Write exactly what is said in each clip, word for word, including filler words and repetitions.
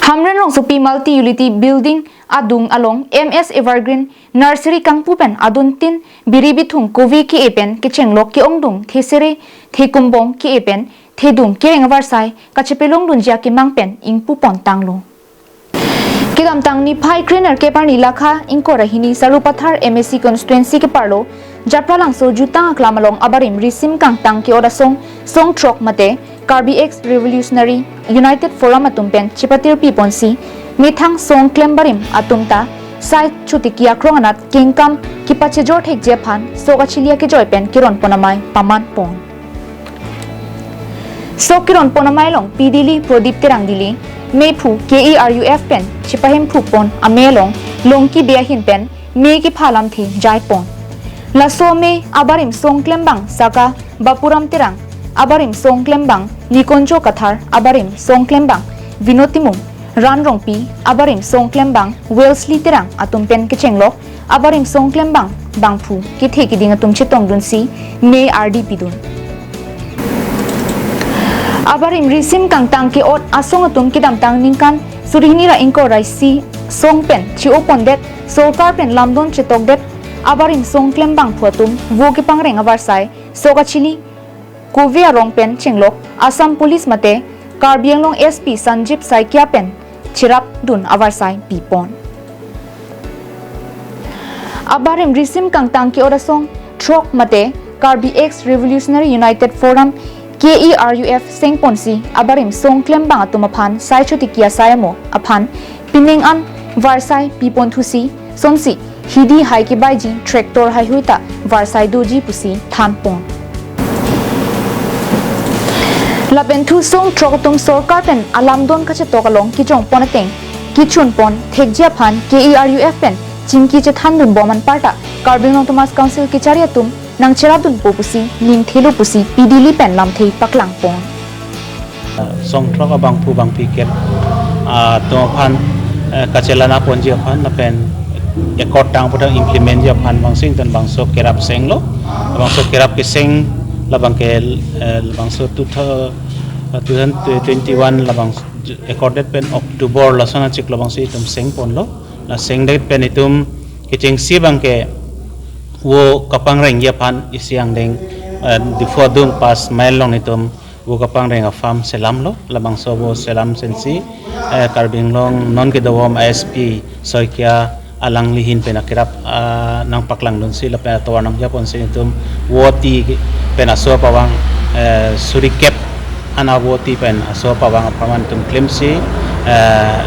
Hamren Rongsopi Multi Utility Building adung along M S Evergreen Nursery kangpu pen aduntin biri bithung kove ke-e pen kechenglok ke-ongdung thesere thekumbong ke-e pen thedung kereng avarsai kachepelongdunji akemang pen ingpupon tanglo. Kedamtang niphai krenerkep arni lakha ingkoi ra hini Sarupathar M A C constituency keparlo Japralangso jutang aklam along abarim risim kangtang ke-ot asong song throk mate Karbi Ex Revolutionary United Forum atum pen chepatirpi ponsi methang song klem barim atum ta sai chotiki akrong anat kengkam kepachejor thekji aphan sok achili akejoi pen keron pon amei paman pon. Sok keron pon amei along Pi Dili, Prodip Terang Dili, mephu K E R U F pen chepahemphu pon amei along Longki Bey ahin pen me kepha alamthe jai pon. Laso amei abarim song klembang saka Bapuram Terang, abarim song klembang Nikonjo Kathar, abarim song klembang Vinod Timung, Ran Rongpi, abarim song klembang Wellesley Terang atum pen kechenglok abarim song klembang bangphu kethe keding atum chetongdunsi me ardi pidun. Abarim risim kangtang ke-ot asong atum kedamtang ningkan suri hini ra ingkoi ra isi song pen che-opondet, sorkar pen lamdon chetokdet abarim song klembangphu atum vo kepangreng avarsai sok achili kove arong pen chenglok Assam Police mate Karbi Anglong S P Sanjib Saikia pen cherapdun avarsai pipon. Abarim risim kangtang ke-ot asong throk mate Karbi Ex Revolutionary United Forum K E R U F sengponsi abarim song klembang atum aphan sai chotiki asai amo aphan pining an varsai pipon thusi sonsi hidi hai kebaiji tractor haihui ta varsai doji pusi thanpon. Lapen thu song throk atum sorkar pen alamdon kachetok along kejongpon ateng kechunpon thekji aphan K E R U F pen chingki chethandun bom anparta Karbi Anglong Autonomous Council kechari atum nangcherapdunpo pusi ning thelo pusi Pi Dili pen lamthe paklangpon. Song throk abangphu bangphi kep atum aphan, eh, kachelang ponji aphan lapen accord tang pu tang implement ji aphan bangsi ton bangso kerap senglo, bangso kerap keseng labang ke, eh, bangso two thou-, two thousand twenty-one labang accorded pen October lason achiklo bangsi itum sengponlo. La sengdet pen itum kechengsi abang ke vo kapangrengji aphan isi angdeng, eh, Diphu adung pas mile along itum vo kapangreng a-farm selamlo, labangso vo selam sensi, eh, Karbi Anglong non kedovom a S P Saikia alangli ahin pen akerap, ah, nangpaklangdunsi lapen atovar nangjaponsi itum voti pen aso pavang, eh, suri kep ana voti pen aso pavang apharman itum klemsi, eh,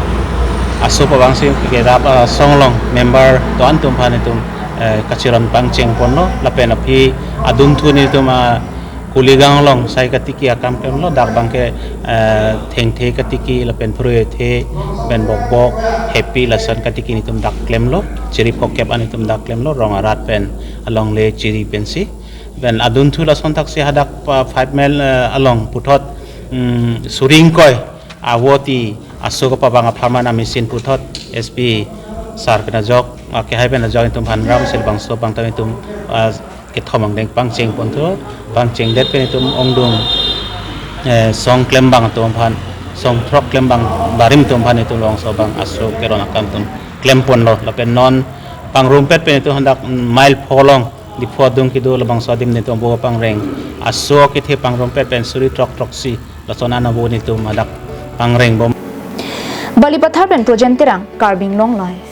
aso pavangsi kerap, ah, song along member do-an atum aphan itum, eh, kacheron pangchengponlo lapen aphi adunthu nelitum, ah, Kuligang along sai katiki akam klemlo, dak abang ke, eh, thengthe katiki lapen phurui ethe lapen bokbok hepi lason katiki nelitum dak klemlo, chiri phokep an nelitum dak klemlo, rong arat pen alongle chiri pensi. Pen adunthu lason thaksi hadak pa five mile, eh, along puthot, mm, suri ingkoi avoti aso kapavang apharman a-machine puthot S P sir pen ajok, ah, kehai pen ajok itum aphan ramsi labangso abang ta itum, ah, kethom angdeng pangchengponthu, pangchengdet pen itum ongdung, eh, song klembang atum aphan, song throk klembang barim atum aphan itum labangso abang aso keron akam itum klemponlo lapen non pangrumpet pen itum hadak mile pho along Diphu adung kedo labangso adim nelitum vo pangreng aso kethe pangrumpet pen suri throk throksi lason ana vo nelitum hadak pangreng bom. Balipathar pen Projen Terang, Karbi Anglong Live.